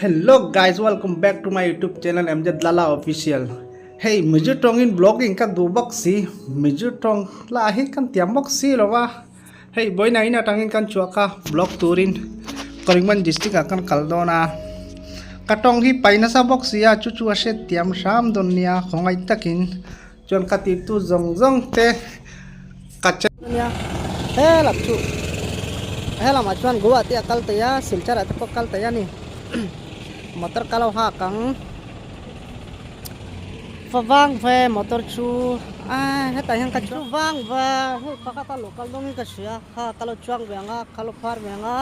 Hello guys welcome back to my youtube channel MZ Lala official hei Mizo tawngin vlogging ka duh bawk si Mizo tawng lah hi kan tiam bawk si lo va hei vawiin in atangin kan chhuak a vlog turin Karimganj district ah kan kal dawn a ka tawng hi pai nasa bawk si a chu chu a hriat tiam hram dawn nia khawngaih takin chuan ka tihtu zawng zawng te ka che nia helam chu helamah chuan Goa te a kal thei a Silchar ah te pawh kal thei a ni motor ka lo hak ang favang ve motor chu a hetah hian ka chuang vang ve hei pakhat a lo kal dawn in ka hria kha ka lo chuang ve ang a ka lo phar ve ang a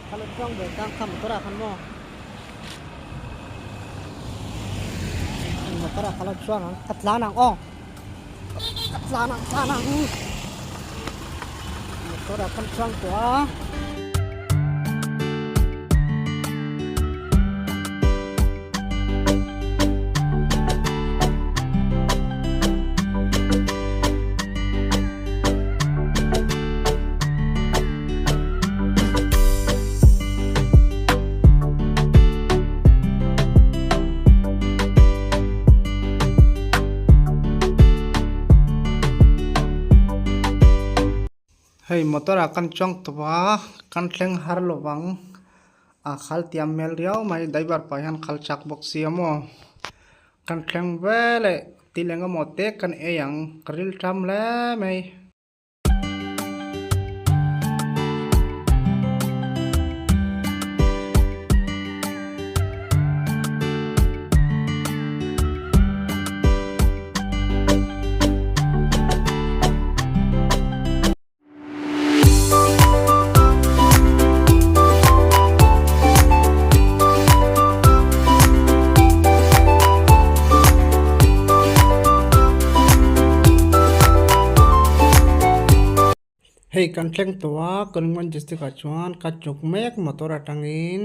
ka lo chuang ve tang kha motor ah khan maw. Motor ah ka lo chuang ang ka tlan ang aw ka tlan ang tlan ang motor ah kan chuang tawh a. Hei motor ah kan chuang tawp a kan thleng har lovang a khal tiam hmel riau mai driver pah hian khal chak bawk si a maw kan thleng veleh thil eng emaw te kan ei ang ka ril tham hle mai. Hei kan thleng tawh a Karimganj district ah chuan ka chuk mek motor atangin.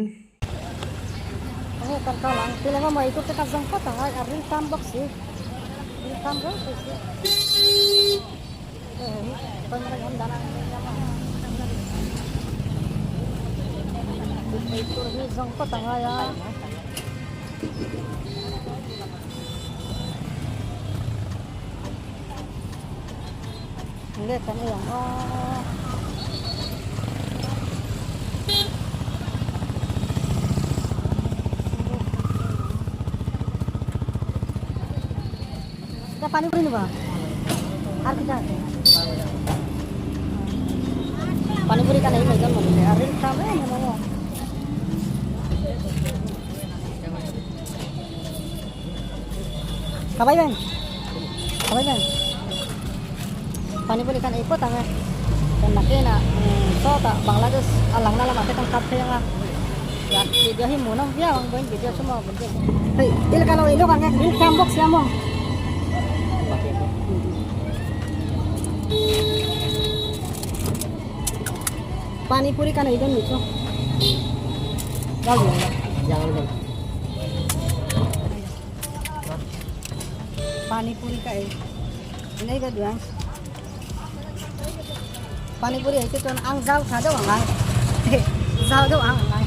Hei kan kal ang ti leh maw eitur te ka zawng phawt ang a a ring tam bawk si ring tam reng thei si. Eitur hi zawng phawt a ngai a. Nge kan ei ang aw. Panipuri নেবা আর কিটা আছে পানিপুরি কানে এই মেজন মধ্যে আর রিল খাবে মোমো খাবাইবেন খাবাইবেন panipuri kan ei phawt ang e chuan nakinah sawtah Bangladesh a langna lamah te kan kap phei ang a chuan video hi hmuhnawm viau ang vawiin video chu maw hei thil ka lo ei lawk ang e ril tham bawk sia maw. Panipuri kan ei dawn nih chu panipuri ka ei nei ka duh ang panipuri ei te chuan ang zau tha deuh ang ngai zau deuh ang ang ngai.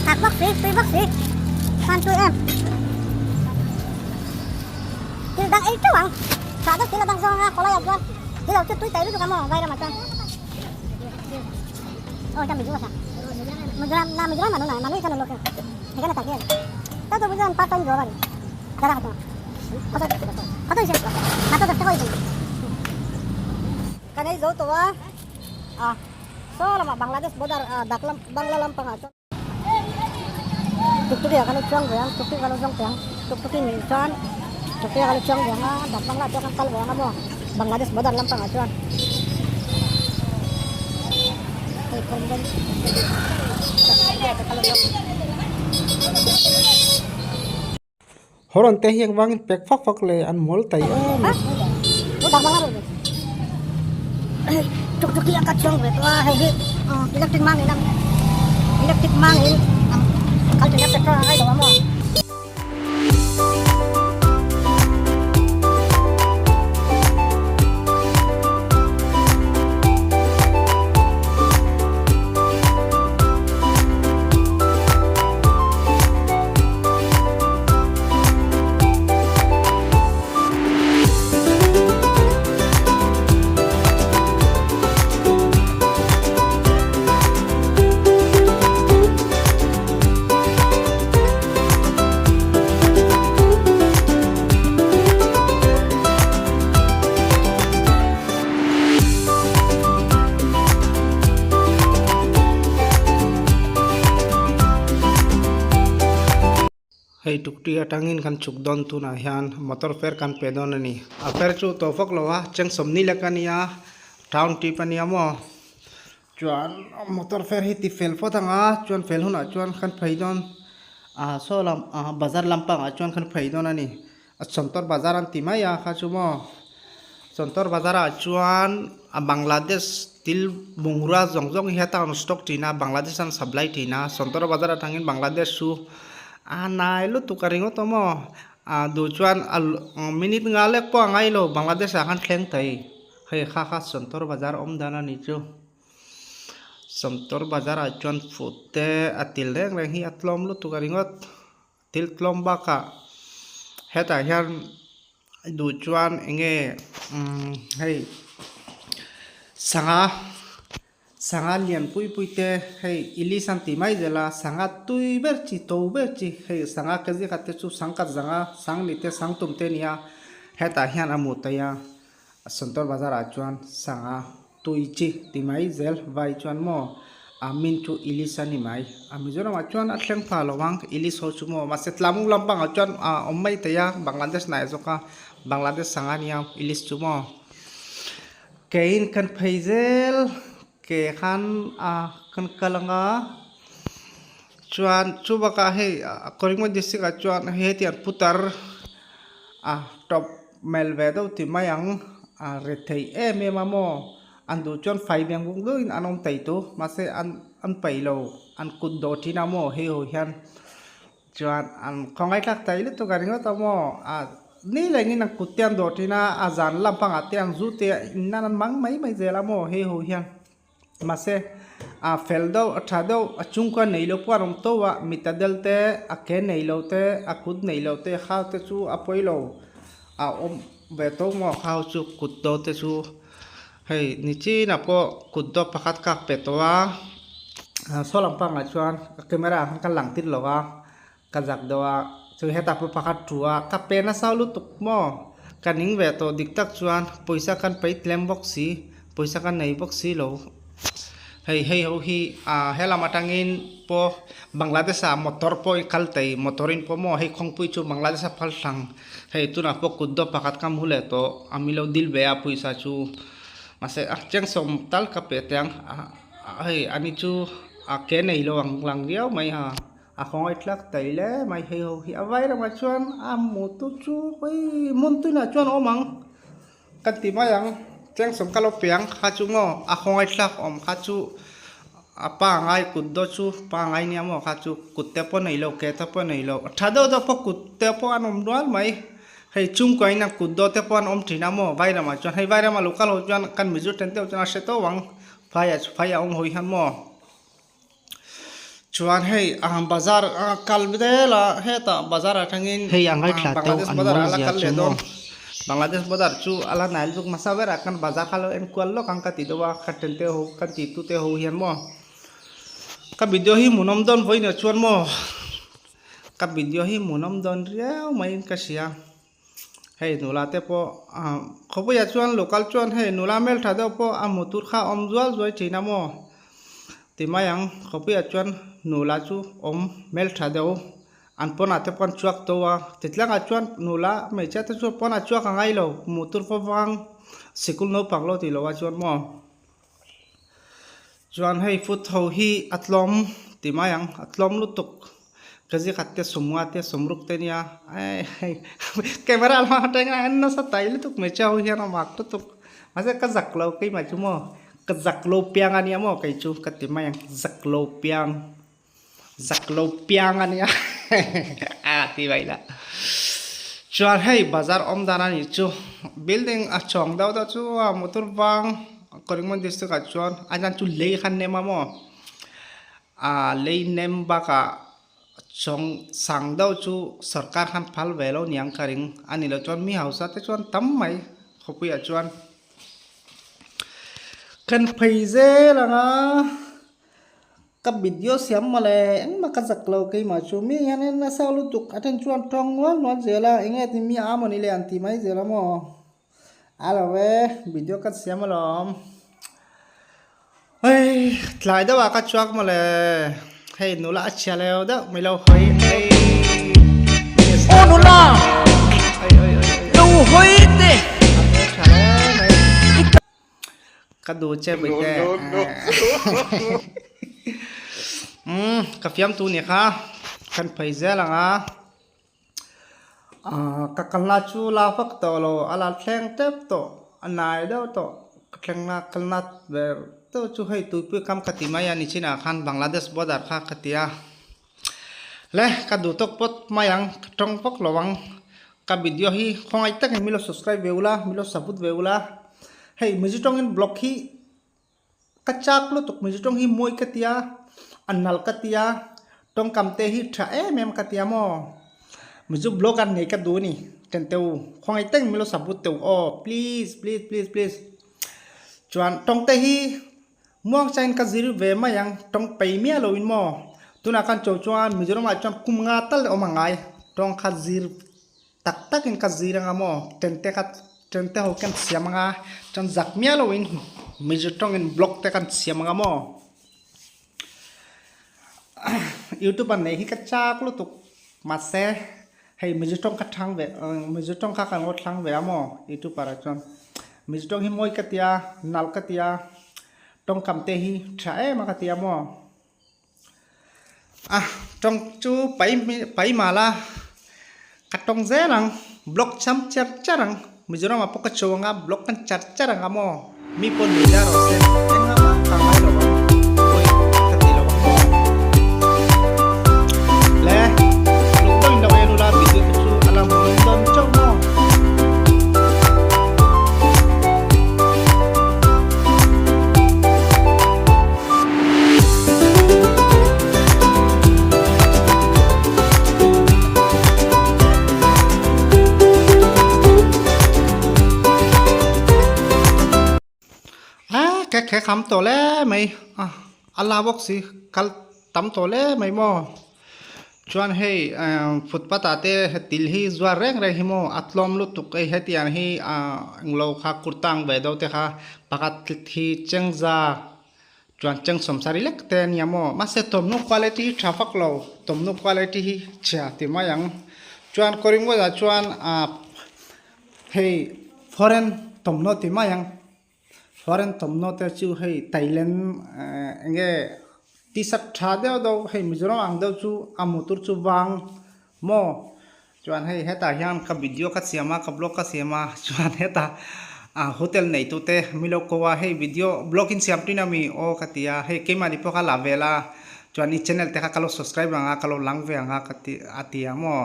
Thak bawk si, tui bawk si, khan tui em. Thil dang ei teuh ang, thah deuh thil a dang zawng a, khawlai ah chuan thil lo chu tui taih lutuk a maw vairam ah chuan. Oh এটা মিজো ভাষা Mizoram না মিজোরাম মানুহ নহয় মানুহ এখানে লোক এখানে থাকে তাও তো বুঝলাম part time job আর দাদা কত কত কত হয়েছে মাত্র 10 টাকা হয়েছে কানে যাও তো আ so lama Bangladesh border daklam Bangla lampang a tuktuki ah kalo chuang ve ang tuktuk kalo zawng teh ang tuktuki nih chuan tuktuki ah kalo chuang ve ang a dak bangla chuan kan kal ve ang a maw Bangladesh border lampang ah chuan hei kawng Horawn te hi engvangin pek fak fak le an mawl tai em. Tuk tuk hi a ka chuang ve tawh a hei hi electric mang in electric mang in kal thin a petrol a ngai lo a maw. Hei tukti atangin kan chhuk dawn tunah hian motor fare kan pe dawn a ni. A fare chu to vak lo a, cheng sawmni lek a nia, town trip a nia maw. Chuan motor fare hi ti fel phawt ang a, chuan fel hunah chuan kan phei dawn ah saw lam ah bazar lampangah chuan kan phei dawn a ni. A Chawngtawr bazar an ti mai a kha chu maw. Chawngtawr bazar ah chuan a Bangladesh thil bungrua zawng zawng hi heta an stock thin a Bangladesh an supply thin a Chawngtawr bazar atangin Bangladesh chu a hnai lutuk a ringawt a maw ah duh chuan a minute nga lek pawh a ngai lo Bangladesh ah khan thleng thei hei kha kha Chawngtawr bazar awm dan a nih chu. Chawngtawr bazar ah chuan food te a til reng reng hi a tlawm lutuk a ringawt. Thil tlawm bakah hetah hian duh chuan eng nge umm hei sangha sangha lian pui pui te hei ilish an tih mai zel a sangha tui ber chi to ber chi hei sangha ke zikhat te chu sangkhat zanga sangni te sangtum te a ni a hetah hian a hmuh theih a Santawr bazar ah chuan sangha tui chi ti mai zel vai chuan maw a min chu ilish a ni mai a Mizoram ah chuan a thleng pha lo ang ilish ho chu maw mahse tlanguk lampang ah chuan a awm mai thei a Bangladesh hnaiah zawk a Bangladesh sangha nia ilish chu maw keiin kan phei zel ke khan a kan kal anga chuan chu bakah hei Karimganj district ah chuan hetiang putar a tawp. Mel ve deuh ti mai ang, a ri thei em em a maw? An duh chuan fai beng buk deuhin an awm thei tu, mahse an an paih lo, an kut dawh thin a maw hei ho hian chuan an khawngaih thlak thei lutuk a ringawt a maw? A ni lengin an kut te an dawh thin a, a zan lampangah te an zu te in nan an hmang mai mai zel a maw hei ho hian. Mahse, a fel deuh, a tha deuh, a chungkua nei lo pawh an awm tawh a, mit a del te, a ke nei lo te, a kut nei lo te, khau te chu a pawi lo, a awm ve tawh maw khau chu kut dawh te chu hei ni chinah pawh kut dawh pakhat kak pe tawh a, saw lampangah chuan camera ah khan ka lang tir lo a, ka zak deuh a, chu hetah pawh pakhat thu a, ka pe nasa lutuk maw? Ka ning ve tawh dik tak chuan pawisa kan pei tlem bawk si, pawisa kan nei bawk si lo. Hei hei ho hi ah helam atangin pawh Bangladesh ah motor pawh i kal thei motor in pawh maw hei khawngpui chu Bangladesh a phal hlang hei tunah pawh kut dawp pakhat ka hmu leh tawh a milo dil ve a pawisa chu mahse a cheng sawm tal ka pe teh ang hei ani chu a ke nei lo ang lang viau mai ha. A khawngaih tlak tai hle mai hei ho hi a vai ramah chuan a hmu tu chu hei hmun tunah chuan a awm ang kan ti mai ang cheng sawm ka lo pe ang kha chu maw a khawngaih thlak awm kha chu a pangai kut dawt chu pangai nia maw kha chu kut te pawh nei lo ke te pawh nei lo tha deuh deuh pawh kut te pawh an awm nual mai hei chhungkua in a kut dawt te pawh an awm thin a maw vai ramah chuan hei vai rama lo kal ho chuan kan mizo then deuh chuan a hre tawp ang phaiah phaiah a awm hawi hian maw. Chuan hei ah bazar a kal zel a hetah bazar atangin Hei a ngaithla teuh Bangladesh an bazar mawl a la zia kal chu leh maw? dawn Bangladesh bazar chu a la hnai lutuk hmasa berah khan bazar kha lo en kual lawk ang ka ti deuh a ka then te ho ka ti tu te ho hian maw ka video hi hmuhnawm dawn vawiinah chuan maw ka video hi hmuhnawm dawn riau maiin ka hria. Hei nula te pawh ah khawpuiah chuan local chuan hei nula hmeltha deuh pawh a hmuh tur kha a awm zual zuai thin a maw ti mai ang khawpuiah chuan nula chu awm hmeltha deuh an pawnah te pawh an chhuak tawh a titlangah chuan nula hmeichhia te chu pawnah chhuak a ngai lo hmuh tur fo vang sikul naupang lo tih lohah chuan maw chuan hei food ho hi a tlawm ti mai ang a tlawm lutuk. Ka zikhat te sawmnga te sawmruk te nia hei camera lamah atanga en nasa tai lutuk hmeichhia ho hian a mak lutuk mahse ka zak lo keimah chu maw. Ka zak lo piang a nia maw kei chu ka ti mai ang zak lo piang zak lo piang a nia a ti mai la. Chuan hei bazar awm dan a nih chu building a chhawng deuh deuh chu a motor vang Karimganj district ah chuan a hian chu lei kha nem a maw ah lei nem bakah chhawng sang deuh chu sorkar khan phal ve lo niang ka ring a nih loh chuan mi hausa te chuan tam mai khawpuiah chuan. Kan phei zel ang a, ka video siam mawle engmah ka zak lo keimah chu mi hian in nasa lutuk a then chuan tawng nual nual zel a enge ti mi a mawni le an ti mai zel a maw a lo e video ka siam alawm hei tlai deuh ah ka chuak mawle hei nula a chhia leu deuh mai lo hawi hei Aw nula lo hawi teh. Ka duh che Bawihte. Umm ka fiamtu nih kha kan phei zel ang a. Ahh ka kalna chu la vak tawh lo a la thleng tep tawh a nai deuh tawh ka thlengna kalna ber deuh chu hei tuipui kam ka ti mai a ni chinah khan Bangladesh border kha ka ti a. Le ka duh tawk pawt mai ang ka tawng vak lo ang ka video hi khawngaih takin min lo subscribe ve ula min lo support ve ula hei mizo tawngin blog hi ka chak lutuk mizo tawng hi mawi ka tia a nal ka tia tawngkam te hi tha em em ka tia maw mizo blog an nei ka duh a ni tenteu khawngaih takin min lo support teu aw please please please please chuan tawng te hi. Muangchain ka zir ve mai ang, tawng pei miah loin maw? Tunah khan cho chuan Mizoramah chuan kum nga tal awm a ngai, tawng kha zir tak takin ka zir anga maw? Tente kha tente ho kan siam anga, chuan zak miah loin Mizo tawngin blog te kan siam anga maw? Youtube an nei hi ka chak lutuk, mahse hei Mizo tawng kha thang ve, Mizo tawng kha kan ngaw thlang ve a maw youtuber ah chuan. Mizo tawng hi mawi ka tia, nal ka tia, tawngkam te hi tha em a ka tia maw. A tawng chu pai pai mal a, ka tawng zel ang, blog cham char char ang, Mizoram ah pawh ka cho ang a, blog kan char char ang a maw, mi pawh nui la rawh se, engah mah ka ngai lo ang, pawi ka ti lo ang maw. Le, lung deuhin lo en ula video te chu a la hmu dawn chauh maw. A khe khe kham tawh le mai a a la bawk si kal tam tawh le mai maw chuan hei footpath ah te til hi zuar reng reng hi maw a tlawm lutuk hei hetiang hi ah englo kha kurta ang ve deuh te kha pakhat hi chengza chuan cheng sawmsari lek te a nia maw mahse thawmhnaw quality hi tha vak lo thawmhnaw quality hi chhia ti mai ang chuan kawringawt ah chuan ah hei foreign thawmhnaw ti mai ang. Foreign thawmhnaw te chu hei Thailand eng nge t-shirt tha deuh deuh hei Mizoram ang deuh chu a hmuh tur chu vang maw chuan hei hetah hian ka video ka siam a ka vlog ka siam a chuan hetah ah hotel nei tu te milo ko a hei video vlog in siam thin ami aw ka ti a hei keimahni pawh kha la vel a chuan i channel te kha ka lo subscribe ang a ka lo lang ve ang a ka ti a ti a maw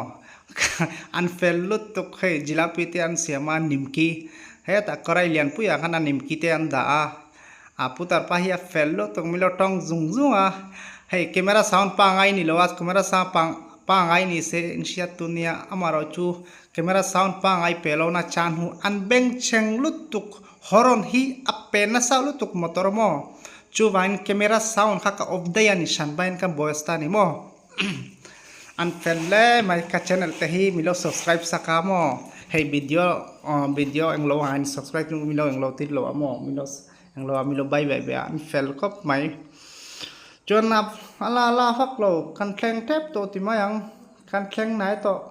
An fel lutuk hei jilapi te an siam a nimki hetah karai lianpuiah khan a nimki te an dah a a putar pa hi a fel lutuk milo tawng zung zung a hei camera sound pangai ni lo a camera sound pang pangai ni se in hriat tu nia amaherawh chu camera sound pangai pe lo na chan hu an bengchheng lutuk horn hi a pe nasa lutuk motor maw chuvangin camera sound kha ka off daih a ni hran pahin ka voice ta a ni maw. An fel hle mai ka channel te hi milo subscribe sak a maw hei video video englo ang in subscribe chu milo englo tir lo a maw milo englo a milo bai ve ve a an fel khawp mai chuan a la la vak lo kan thleng tep tawh ti mai ang kan thleng hnai tawh.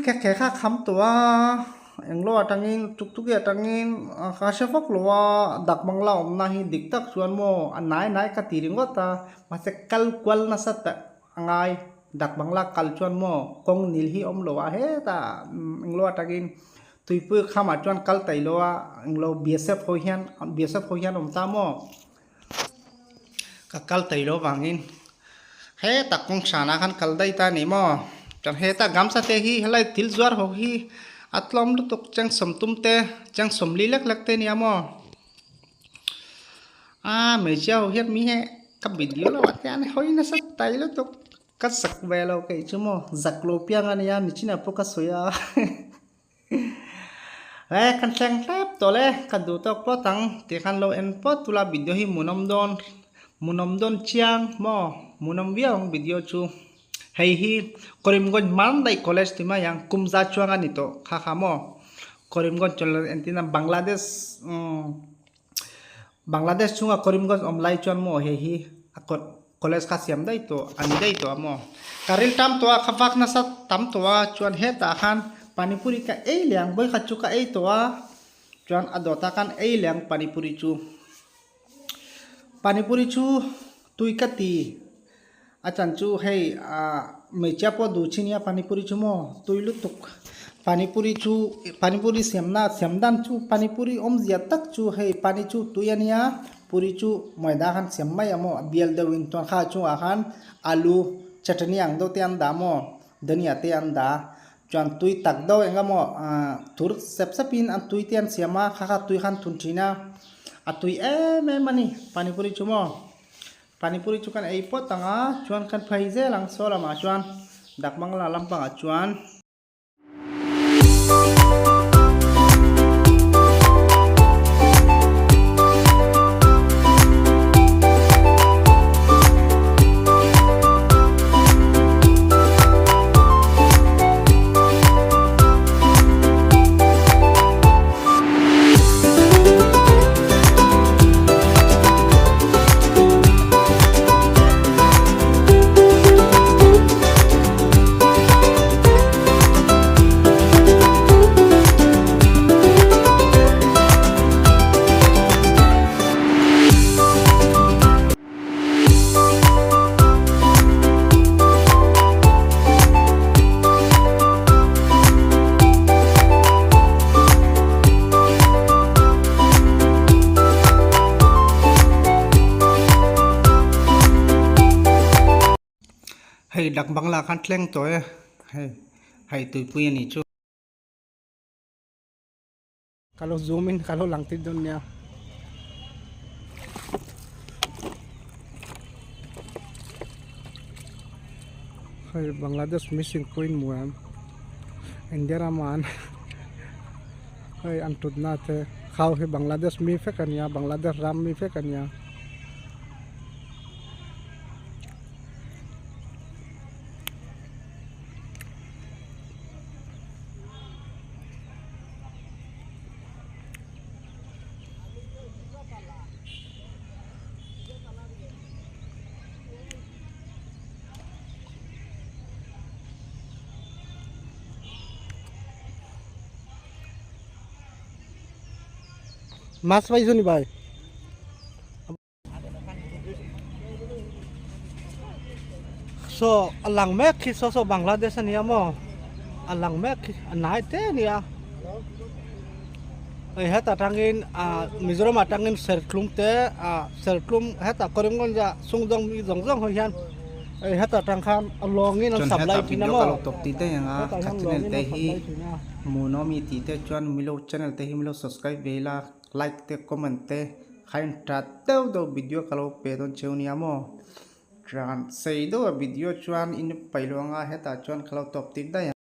Ke ke kha kham tawh a englo atangin tuk tuk hi atangin ka hre vak lo a dak bangla awmna hi dik tak chuan maw a nai nai ka ti ringawt a mahse kal kual nasa tak a ngai dak bangla kal chuan maw kawng nil hi a awm lo a hetah englo atangin. Tuipui khamah chuan kal tai lo a englo BSF ho hian BSF ho hian awm ta maw ka kal tai lo vangin hetah kawng hranah khan kal daih ta a ni maw chuan heta gamsa te hi helai thil zuar ho hi a tlawm lutuk cheng sawmtum te cheng sawmli lek lek te a nia maw. A hmeichhia ho hian mi he ka video lo ah te an hawi nasa tai lutuk ka zak ve lo kei chu maw zak lo piang a nia nichinah pawh ka sawi a he kan thleng hlep tawh le ka duh tawk pawt ang tih khan lo en pawt tula video hi hmuhnawm dawn hmuhnawm dawn chiang maw hmuhnawm viau ang video chu hei hi Karimganj Mandai college ti mai ang kum za chuang a ni tawh kha kha maw Karimganj chuan entirna Bangladesh umm Bangladesh chhunga Karimganj awm lai chuan maw hei hi a college kha siam daih tawh a ni daih tawh a maw ka ril tam tawh a ka vak nasa tam tawh a chuan hetah khan panipuri ka ei leh ang vawikhat chu ka ei tawh a chuan a dawtah khan ei leh ang panipuri chu panipuri chu tui ka ti. A chan chu hei ah hmeichhia pawh duh chin nia panipuri chu maw tui lutuk panipuri chu panipuri siamna siam dan chu panipuri awmzia tak chu hei pani chu tui a nia puri chu maida khan siam mai a maw a bial deuh in chuan kha chungah khan alu chutney ang deuh te an dah maw dhania te an dah chuan tui tak deuh eng emaw ah thur sep sep in an tui te an siam a kha kha tui khan thun thin a a tui em em a ni panipuri chu maw. Panipuri chu kan ei pawt ang a, chuan kan phei zel ang saw lamah chuan dak bangla lampangah chuan. Hei dak bangla khan thleng tawh e hei hei tuipui a nih chu. Ka lo zoom in ka lo lang tir dawn nia. Hei Bangladesh missing point muam India rama an hei an tutna te khau hi Bangladesh mi vek ania Bangladesh ram mi vek ania. মাছ পাইছো নি ভাই? Saw a lang mek khi saw saw Bangladesh a nia maw a lang mek khi a hnai te a nia hei hetah tangin ah Mizoram ah tangin serthlum te ah serthlum hetah Karimganj ah sungdawng mi zawng zawng ho hian hei hetah tang khan a lawngin an Chuan supply hetah thin a video maw ka lo tawp tih daih ang a hetah ka hian channel lawngin te an hi supply thin a. Hmuhnawm i tih te chuan milo channel te hi milo subscribe ve ila like te comment te khain that deuh deuh video ka lo pe dawn cheu nia maw. Chuan sei deuh a video chuan in paih lo anga hetah chuan ka lo tawp tir daih ang.